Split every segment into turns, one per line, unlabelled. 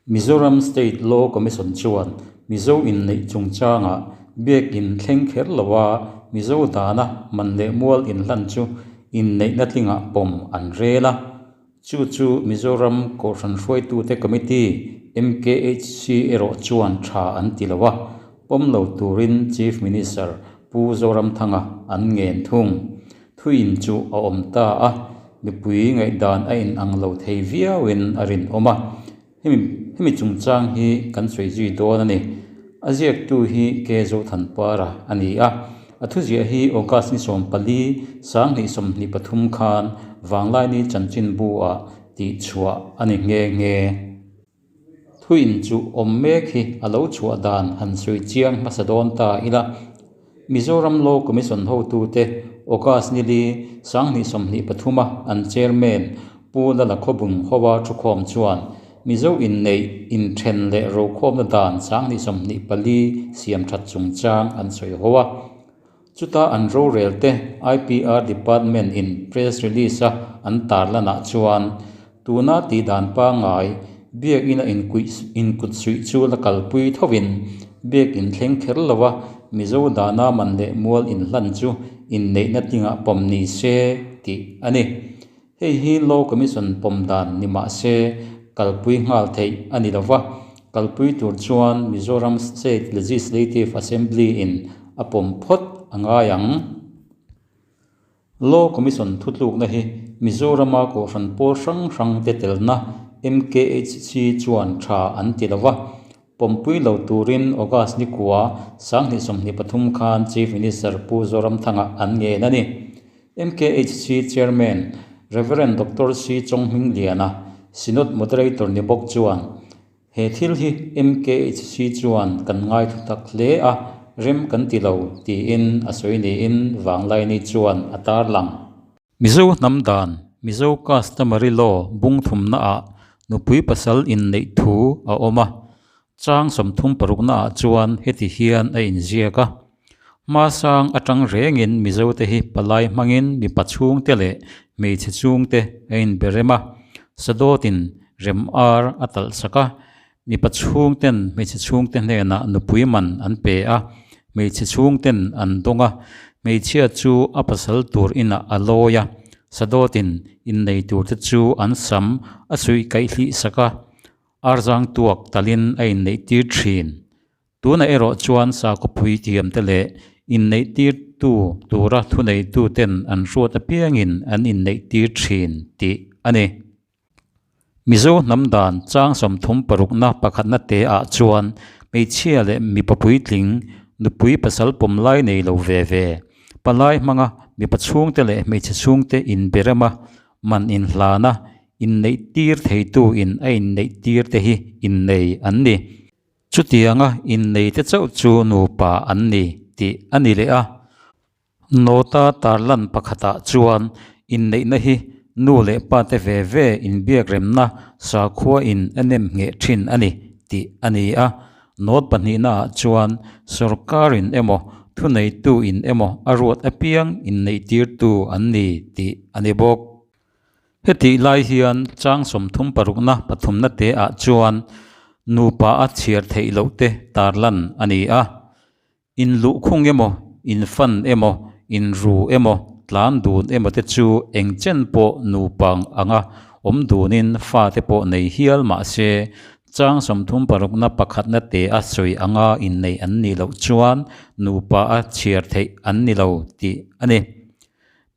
Mizoram State Law Commission chuan Mizo inneih chungchangah biak in thleng kher loa Mizo dana man leh mual inhlan chu inneihna tlingah pawm an rel a. Chu chu Mizoram Kohhran hruaitute Committee, MKHC, erawh chuan tha an ti lo a, pawm lo turin Chief Minister Pu Zoramthanga an ngen thung. Thuin chu a awm ta a, mipui ngaihdan a inang lo thei viauin a rinawm a. Hemi hemi chungchang hi kan sawi zui dawn a ni. A ziaktu hi K Zothanpara a ni a, a thuziah hi August ni 14, 2023 khan Vanglaini chanchinbu ah tihchhuah a ni nghe nghe. Thuin chu awm mek hi a lo chhuah dan han sawi chiang hmasa dawn ta ila. Mizoram Law Commission hotute August ni li 2023 a an Chairman Pu Lala Khawbung Hoa thukhawm chuan Mizo inneih inthen leh rokhawmna dan 2024 siam that chungchang an sawi ho a. Chuta an rorel te IPR Department in press release a an tarlanah chuan tuna tihdan pangngai biakina inkut suih chu la kalpui thovin biakin thleng kher loa Mizo dana man leh mual inhlan chu inneihna tlingah pawm ni se tih a ni. Hei hi Law Commission pawm dan ni mah se kalpui nghal theih a ni lova, kalpui tur chuan Mizoram State Legislative Assembly in a pawm phawt a ngai ang. Law Commission thutlukna hi Mizorama Kohhran pawl hrang hrang te telna MKHC chuan tha an ti lova, pawmpui lo turin August ni kua 2023 khan Chief Minister Pu Zoramthanga an ngen a ni. MKHC Chairman Rev Doctor C Chonghmingliana, Synod Moderator ni bawk chuan, He thil hi MKHC chuan kan ngaithla tak hle a, rem kan ti lo, tiin a sawi niin Vanglaini chuan a tarlang. Mizo hnam dan, Mizo Customary Law bung thumnaah nupui pasal inneih thu a awm a, chang 36naah chuan heti hian a inziak a, Hmasang atang rengin Mizote hi palai hmangin mipa chhungte leh hmeichhe chhungte a inbe rem a, sadawtin rem ar a talh sak a, mipa chhungten hmeichhe chhungte hnenah nupui man an pe a, hmeichhe chhungten an dawng a, hmeichhia chu a pasal tur inah a lawi a, sadawtin innei turte chu an sam a suih kaihhlih sak a, arzang tuak talin a inneih tir thin. Tunah erawh chuan sakhawpui thiamte leh inneihtirtu tura thuneituten an hruat apiangin an inneihtir thin tih a ni. Mizo hnam dan chang 36na pakhatna te ah chuan hmeichhia leh mipa puitling, nupui pasal pawm lai nei lo ve ve, palai hmanga mipa chhungte leh hmeichhe chhungte inberema man inhlana inneihtir theitu in a inneihtir te hi innei an ni. Chutianga inneite chauh chu nupa an ni tih a ni leh a. Nota tarlan pakhatah chuan inneihna hi nu leh pate ve ve inbiakremna sakhua in a nem ngheh thin a ni tih a ni a. Note pahnihnaah chuan sorkarin emaw thuneitu in emaw a ruat apiang inneihtirtu an ni tih a ni bawk. Hetih lai hian chang 36 na pathumna te ah chuan nupa a chhiar theih loh te tarlan a ni a. In luhkhung emaw, in fan emaw, in ru emaw, tlan dun emaw te chu eng chen pawh nupa anga awm dunin fa te pawh nei hial mah se chang 36 na pakhatna te a sawi anga inneih an nih loh chuan nupa a chhiar theih an ni lo tih a ni.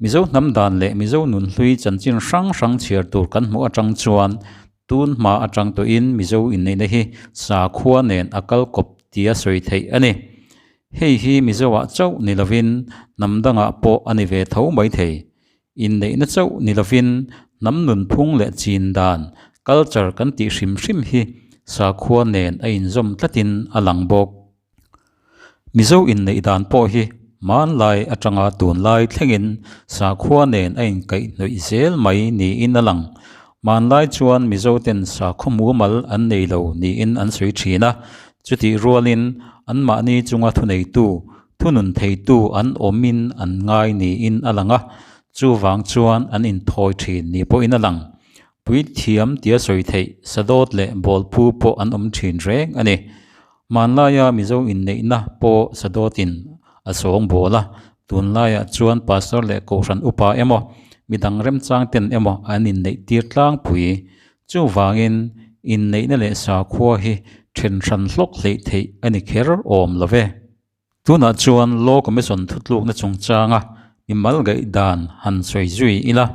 Mizo hnam dan leh Mizo nunhlui chanchin hrang hrang chhiar tur kan hmuh atang chuan tun hma atang tawhin Mizo inneihna hi sakhua nen a kal kawp tia sawi theih a ni. Hei hi Mizoah chauh ni lovin hnam dangah pawh a ni ve tho mai thei. Inneihna chauh ni lovin hnam nunphung leh chin dan, culture, kan tih hrim hrim hi sakhua nen a inzawm tlatin a lang bawk. Mizo inneih dan pawh hi hmanlai atanga tunlai thlengin sakhua nen a inkaihhnawih zel mai niin a lang. Hmanlai chuan Mizo ten sakhaw mumal an nei lo niin an sawi thin a, chutih rualin anmahni chunga thuneitu, thunun theitu an awmin an ngai niin a lang a, chuvang chuan an inthawi thin ni pawhin a lang. Puithiam tia sawi theih sadawt leh bawlpu pawh an awm thin reng a ni. Hmanlaia Mizo inneihna pawh sadawtin a sawng bawl a, tunlaiah chuan pastor leh kohhran upa emaw, midang remchang ten emaw an inneih tir tlangpui. Chuvangin inneihna leh sakhua hi then hran hlawk hleih theih a ni kher awm lo ve. Tunah chuan Law Commission thutlukna chungchanga mimal gaihdan han sawi zui ila.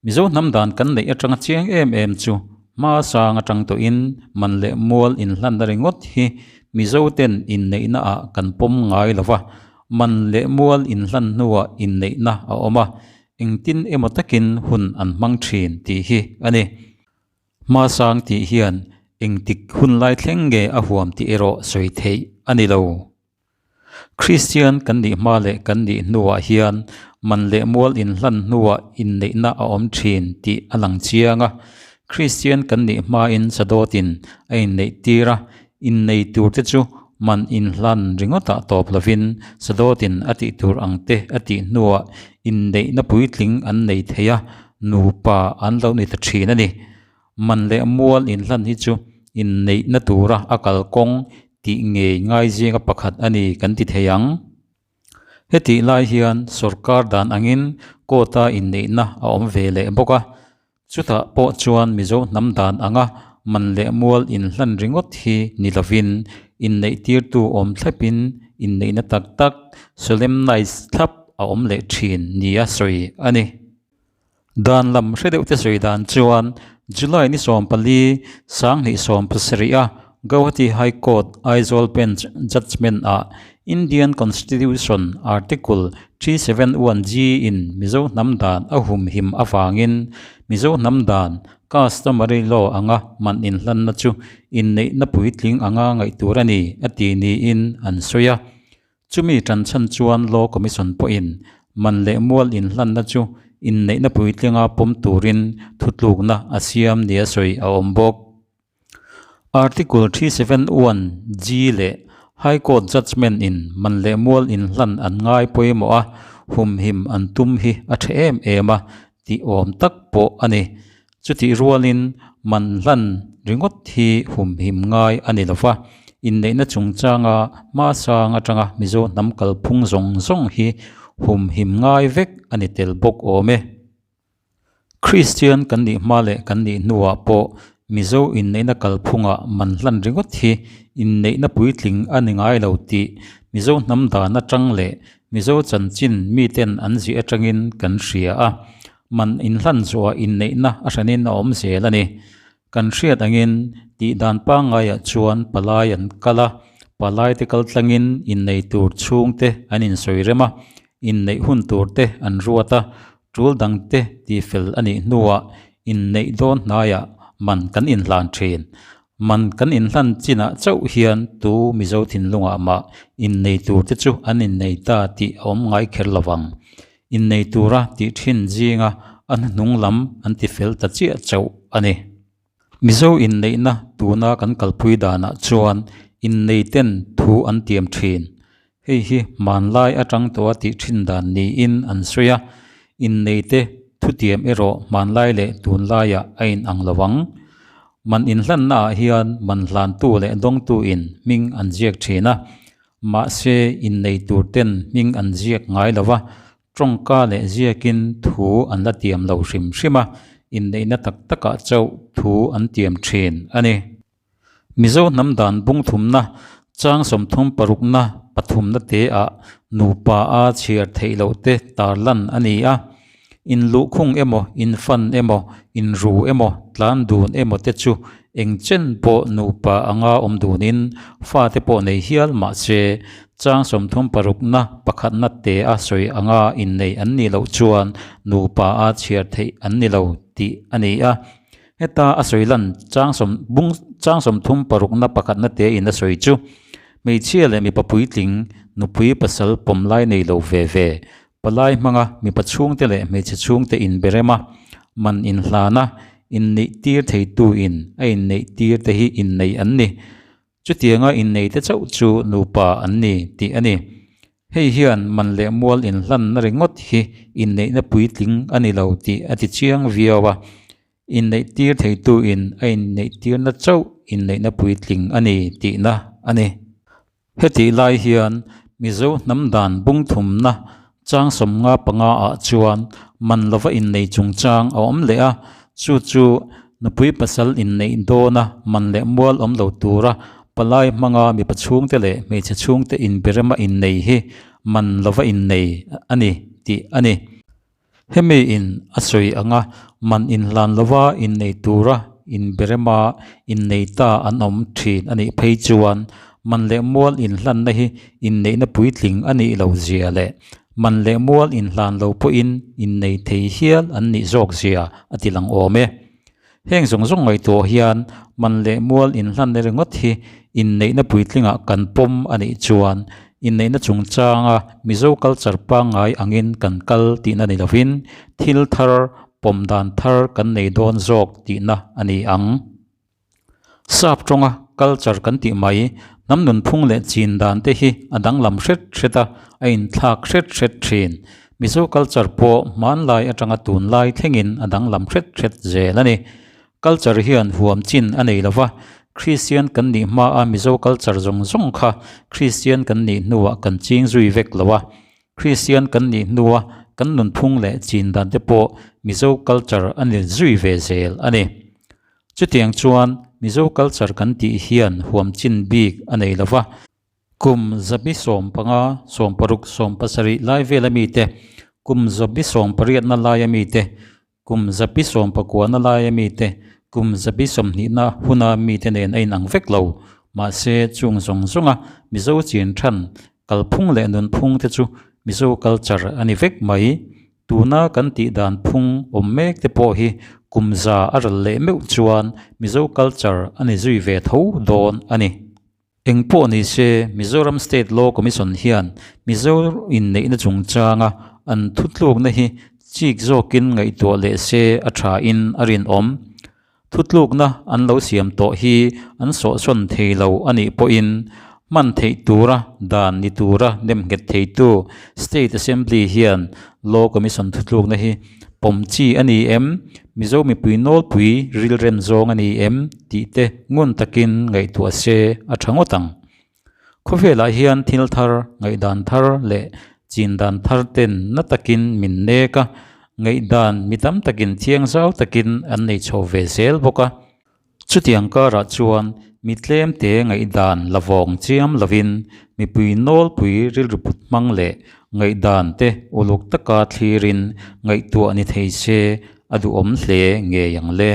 Mizo hnam dan kan neih atanga chiang em em chu hma sang atang tawhin man leh mual inhlanna ringawt hi Mizo ten inneihna ah kan pawm ngai lova, man leh mual inhlan hnuah inneihna a awm a, engtin emaw takin hun an hmang thin tih hi a ni. Hmasang tih hian engtik hun lai thleng nge a huam tih erawh sawi theih a ni lo. Kristian kan nih hma leh kan nih hnuah hian man leh mual inhlan hnuah inneihna a awm thin tih a lang chiang a. Kristian kan nih hmain Sadawtin a inneih tir a, innei turte chu man inhlan ringawtah tawp lovin Sadawtin a tih tur ang te a tih hnuah inneihna puitling an nei thei a, Nupa an lo ni ta thin a ni. Man leh mual inhlan hi chu inneihna tura a kalkawng tih ngei ngai zinga pakhat a ni kan ti thei ang. Hetih lai hian sorkar dan angin court-a inneihna a awm ve leh bawk a. Chutah pawh chuan Mizo hnam dan anga man leh mual inhlan ringawt hi ni lovin inneih tirtu awm thlapin inneihna tak tak solemnize thlap a awm leh thin nia sawi a ni. Dan lam hre deuh te sawi dan chuan July ni 14, 2017 a Gauhati High Court Aizawl Bench Judgement ah Indian Constitution Article 371G in Mizo hnam dan a humhim avangin Mizo hnam dan Customary Law anga man inhlanna chu inneihna puitling anga ngaih tur a ni a ti niin an sawi a. Chumi tan chhan chuan Law Commission pawhin man leh mual inhlanna chu inneihna puitlinga pawm turin thutlukna a siam nia sawi a awm bawk. Article 371 G leh High Court Judgement in man leh mual inhlan an ngai pawimawh a, humhim an tum hi a tha em em a tih awm tak pawh a ni. Chutih rualin man hlan ringawt hi humhim ngai a ni lova, inneihna chungchanga hmasang atanga Mizo hnam kalphung zawng zawng hi humhim ngai vek a ni tel bawk awm e. Kristian kan nih hma leh kan nih hnuah pawh Mizo inneihna kalphungah man hlan ringawt hi inneihna puitling a ni ngai lo tih Mizo hnam dan atang leh Mizo chanchin miten an ziah atangin kan hria a. Man inhlan zuah inneihna a hranin a awm zel a ni. Kan hriat angin tih dan pangngaiah chuan palai an kal a, palaite kal tlangin innei tur chhungte an insawi rem a, inneih hun turte an ruat a, tul dangte tihfel a nih hnuah inneih dawn hnaiah man kan inhlan thin. Man kan inhlan chinah chauh hian tu Mizo thinlungah mah innei turte chu an innei ta tih a awm ngai kher lo vang. Innei tura tih thin zinga a hnuhnung lam an ti fel ta chiah chauh a ni. Mizo inneihna tuna kan kalpui danah chuan inneiten thu an tiam thin. Hei hi hmanlai atang tawha tih thin dan niin an sawi a, inneite thutiam erawh hmanlai leh tunlaiah a inang lo ang. Man inhlannaah hian man hlantu leh dawngtuin hming an ziak thin a, Mahse, innei tur ten hming an ziak ngai lo va, tawngka leh ziakin thu an la tiam lo hrim hrim a, inneihna tak takah chauh thu an tiam thin a ni. Mizo hnam dan bung thumna, chang 36na pathumna te ah nupa a chhiar theih loh te tarlan a ni a, inluhkhung emaw, infan emaw, inru emaw, tlan dun emaw te chu eng chen pawh nupa anga awm dunin fate pawh nei hial mah se, chang 36na pakhatna te a sawi anga innei an nih loh chuan nupa a chhiar theih an ni lo tih a ni a. Heta a sawi lan chang sawm bung chang 36na pakhatna te in a sawi chu hmeichhia leh mipa puitling nupui pasal pawm lai nei lo ve ve Palai hmanga mipa chhungte leh hmeichhe chhungte inberem a, man inhlan a, inneih tir theitu in a inneih tir te hi innei an ni. Chutianga innei te chauh chu nupa an ni tih a ni. Hei hian man leh mual inhlanna ringawt hi inneihna puitling a ni lo tih a ti chiang viau a. Inneihtir theituin a inneihtirna chauh inneihna puitling a ni tihna a ni. Hetih lai hian Mizo hnam dan bung thumna chang 55 ah chuan man lova innei chungchang a awm leh a, chu chu nupui pasal inneih dawna man leh mual awm lo tura palai hmanga mipa chhungte leh hmeichhe chhungte inberema innei hi man lova innei a ni tih a ni. Hemi in a sawi anga man inhlan lova innei tura inberema innei ta an awm thin a nih phei chuan man leh mual inhlanna hi inneihna puitling a nih lo zia leh man leh mual inhlan lo pawhin innei thei hial an nih zawk zia a ti lang awm e. Heng zawng zawng ngaihtuah hian man leh mual inhlanna ringawt hi inneihna puitlingah kan pawm a nih chuan inneihna chungchanga Mizo culture pangngai angin kan kal tihna ni lovin thil thar pawm dan thar kan nei dawn zawk tihna a ni ang. Sap tawnga culture kan tih mai hnam nunphung leh chin dan te hi a danglam hret hret a, a inthlak hret hret thin. Mizo culture pawh hmanlai atanga tunlai thlengin a danglam hret hret zel a ni. Culture hian huam chin a nei lova, Kristian kan nih hmaa Mizo culture zawng zawng kha Kristian kan nih hnuah kan ching zui vek lo a. Kristian kan nih hnua kan nunphung leh chin dan te pawh Mizo culture a ni zui ve zel a ni. Chutiang chuan Mizo culture kan tih hian huam chin bik a nei lova. Kum 15, 16, 17 lai vela mite, kum 18na laia mite, kum 19na laia mite, kum 20na huna mite nen a inang vek lo. Mahse, chung zawng zawnga Mizo chin than kalphung leh nunphung te chu Mizo culture a ni vek mai. Tuna kan tih dan phung awm mek te pawh hi kum za a ral leh meuh chuan Mizo culture a ni zui ve tho dawn a ni. Eng pawh ni se, Mizoram State Law Commission hian Mizo inneihna chungchanga an thutlukna hi chik zawkin ngaihtuah leh se a thain a rinawm. Thutlukna an lo siam tawh hi an sawhsawn thei lo a nih pawhin hman theih tura dan ni tura nemnghet theitu State Assembly hian Law Commission thutlukna hi pawm chi a ni em? Mizo mipui nawlpui rilrem zawng a ni em? tih te ngun takin ngaihtuah se a tha ngawt ang. Khawvelah hian thil thar, ngaihdan thar leh chin dan thar ten na takin min nek a, ngaihdan mi tam takin thiang zau takin an nei chho ve zel bawk a. Chutiang karah chuan mi tlemte ngaihdan la vawng chiam lovin mipui nawlpui rilru put hmang leh ngaihdan te uluk taka thlirin ngaihtuah ni thei se a duhawm hle ngei ang le.